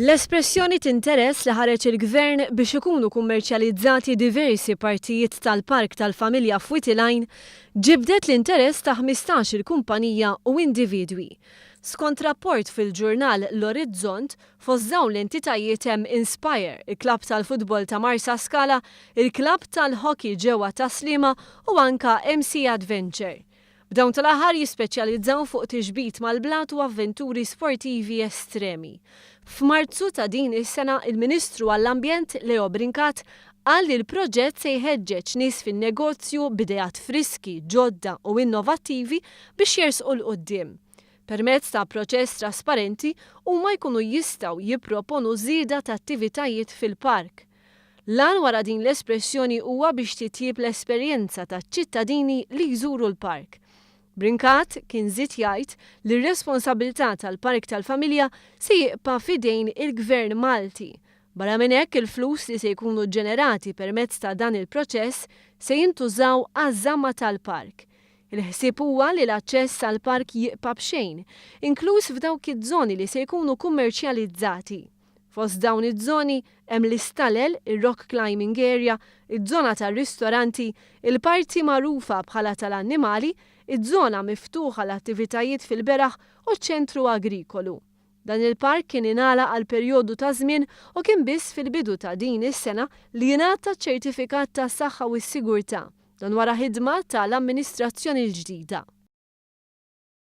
L-espressjoni t'interess li ħareġ il-Gvern biex ikunu kummerċjalizzati diversi partijiet tal-Park tal-Familja f'Wied il-Għajn ġibdet l-interess ta' 15-il kumpanija u individwi. Skont rapport fil-ġurnal L-Orizzont, fost dawn l-entitajiet hemm Inspire, il-klabb tal-futbol ta' Marsaskala, il-klabb tal-hockey ġewwa Tas-Sliema u anka MC Adventure. B'dawn tal-aħħar jispeċjalizzaw fuq tixbit mal-blat u avventuri sportivi estremi. F'Marzu ta' din is-sena, il-Ministru għall-Ambjent Leo Brincat qal li l-proġett se jħeġġeġ nies fin-negozju b'ideat friski, ġodda u innovattivi biex jersqu 'l quddiem. Permezz ta' proċess trasparenti huma jkunu jistgħu jipproponu żieda ta' attivitajiet fil-park. L-għan wara din l-espressjoni huwa biex titjieb l-esperjenza taċ-ċittadini li jżuru l-park. Brincat kien żied jgħid li r-responsabilità tal-Park tal-Familja se jibqa' f'idejn il-Gvern Malti. Barra minn hekk il-flus li se jkunu ġġenerati permezz ta' dan il-proċess se jintużaw għaż-żamma tal-park. Il-ħsieb huwa li l-aċċess għall-park jibqa' b'xejn, inkluż f'dawk iż-żoni li se jkunu kummerċjalizzati. Fost dawn iż-żoni hemm l-istalel, ir-rock climbing area, iż-żona tar-ristoranti, il-parti magħrufa bħala tal-annimali, iż-żona miftuħa għal attivitajiet fil-beraħ u ċ-ċentru agrikolu. Dan il-park kien ingħalaq għal perjodu ta' żmien u kien biss fil-bidu ta' din is-sena li jingħata ċertifikat ta' saħħa u s-sigurtà. Dan wara ħidma tal-amministrazzjoni l-ġdida.